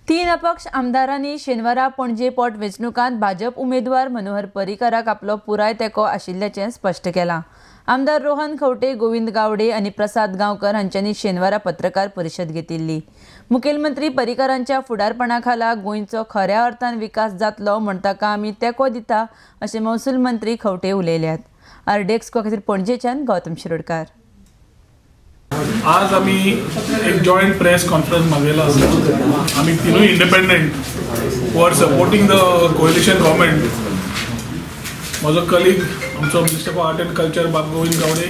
तीन अपक्ष आमदारांनी शेनवारा पणजे पोट वेंचणुकांत भाजप उमेदवार मनोहर पर्रीकाराक आपलो पुराय तेंको आशिल्ल्याचें स्पश्ट केलां. आमदार रोहन खंवटे, गोविंद गावडे आनी प्रसाद गांवकर हांच्यांनी शेनवारा पत्रकार परिशद घेतिल्ली. मुखेलमंत्री पर्रीकारांच्या फुडारपणा खाला गोंयचो खऱ्या अर्थान विकास जातलो म्हूण ताका आमी तेंको दिता अशें महसूल मंत्री खंवटे उलयल्यात. आरडीएक्स खातीर पणजेच्यान गौतम शिरोडकार. आज आमी एक जॉयंट प्रेस कॉन्फरन्स मागयला. आमी तिनूय independent who are supporting the coalition government. म्हजो कलीग, आमचो Minister for Art and Culture बाब गोविंद गावडे,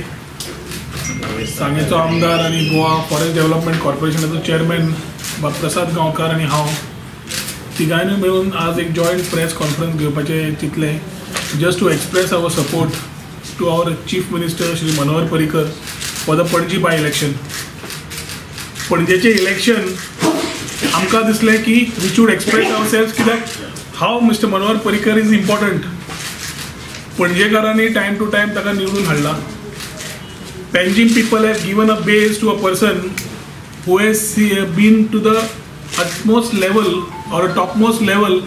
सांगेचो आमदार आनी गोवा फॉरेस्ट डेव्हलपमेंट कॉर्पोरेशनाचो चेअरमॅन बाब प्रसाद गांवकार आनी हांव, तिगांयनूय मेळून आज एक जॉयंट प्रेस कॉन्फरन्स घेवपाचें चिंतलें, just to express our support to our Chief Minister Shri Manohar Parrikar for the Panaji by election. पणजेचें इलेक्शन आमकां दिसलें की we should express ourselves, कित्याक how Mister Manohar Parrikar is important. पणजेकारांनी time to time ताका निवडून हाडला. Panjim people have given a base to a person who has been to the utmost level or topmost level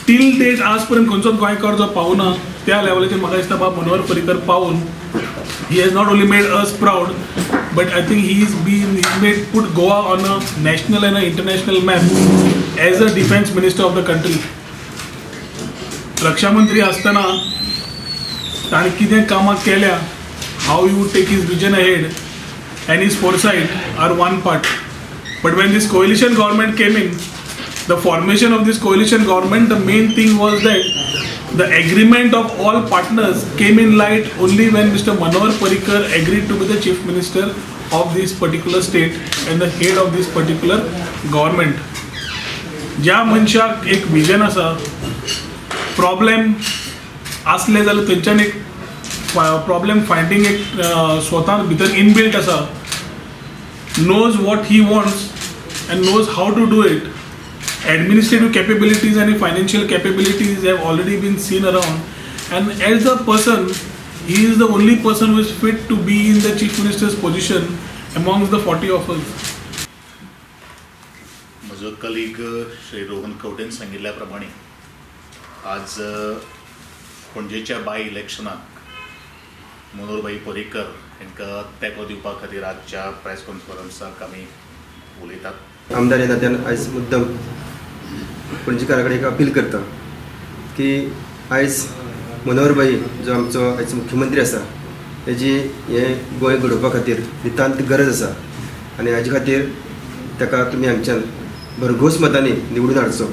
till date. आजपर्यंत खंयचोच गोंयकार जो पावना त्या लेवलाचेर म्हाका दिसता बाब मनोहर पर्रीकर पावून he has not only made us proud, but I think he made put Goa on a national and a international map as a defense minister of the country. रक्षा मंत्री आसतना ताणें कितें कामां केल्या, how you take his vision ahead and his foresight are one part, but when this coalition government came in, the formation of this coalition government, the main thing was that the agreement of all partners came in light only when Mr. Manohar Parrikar agreed to be the chief minister of this particular state and the head of this particular government. ज्या मनशाक एक vision आसा, problem आसले जाल्यार थंयच्यान एक problem finding एक स्वता भितर इनबिल्ट आसा, knows what he wants and knows how to do it. Administrative capabilities and financial capabilities have already been seen around, and as a person, he is the only person who is fit to be in the chief minister's position amongst the 40 of us. म्हजो colleague Shri Rohan खंवटेन सांगिल्ल्या प्रमाणे आज पणजेच्या बाय इलेक्शनाक मनोहरभाई पर्रीकर हांकां तेंको दिवपा खातीर आजच्या प्रेस कॉन्फरन्साक आमी उलयतात. आमदार ह्या नात्यान आयज मुद्दम पणजीकारा कडेन एक अपील करता की आयज मनोहरभाई जो आमचो आयज मुख्यमंत्री आसा, तेजी हें गोंय घडोवपा खातीर नितांत गरज आसा आनी हाजे खातीर ताका तुमी हांगच्यान भरघोस मतांनी निवडून हाडचो.